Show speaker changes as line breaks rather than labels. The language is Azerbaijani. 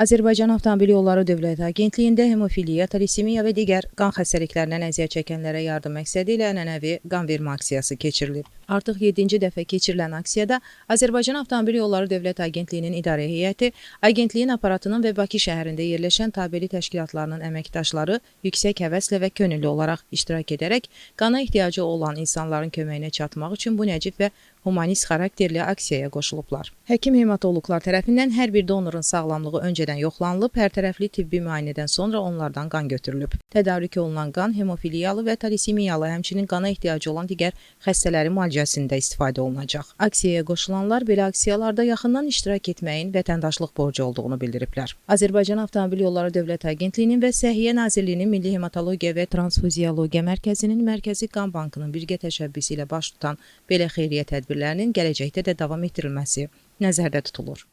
Azərbaycan Avtomobil Yolları Dövlət Agentliyində hemofiliya, talasemiya və digər qan xəstəliklərindən əziyyət çəkənlərə yardım məqsədi ilə ənənəvi qan vermə aksiyası keçirilib. Artıq 7-ci dəfə keçirilən aksiyada Azərbaycan Avtomobil Yolları Dövlət Agentliyinin idarə heyəti, agentliyin aparatının və Bakı şəhərində yerləşən tabeli təşkilatlarının əməkdaşları yüksək həvəslə və könüllü olaraq iştirak edərək qana ehtiyacı olan insanların köməyinə çatmaq üçün bu nəcib və humanist xarakterli aksiyaya qoşulublar. Həkim hematoloqlar tərəfindən hər bir donorun sağlamlığı öncədən yoxlanılıb, hərtərəfli tibbi müayinədən sonra onlardan qan götürülüb. Tədarük olunan qan hemofiliyalı və talasemiyalı, həmçinin qana ehtiyacı olan digər xəstələrin müalicəsində istifadə olunacaq. Aksiyaya qoşulanlar belə aksiyalarda yaxından iştirak etməyin vətəndaşlıq borcu olduğunu bildiriblər. Azərbaycan Avtomobil Yolları Dövlət Agentliyinin və Səhiyyə Nazirliyinin Milli Hematologiya və Transfuziyologiya Mərkəzinin Mərkəzi Qan Bankının birgə təşəbbüsü ilə baş tutan belə xeyriyyə tədbirlərinin gələcəkdə də davam etdirilməsi nəzərdə tutulur.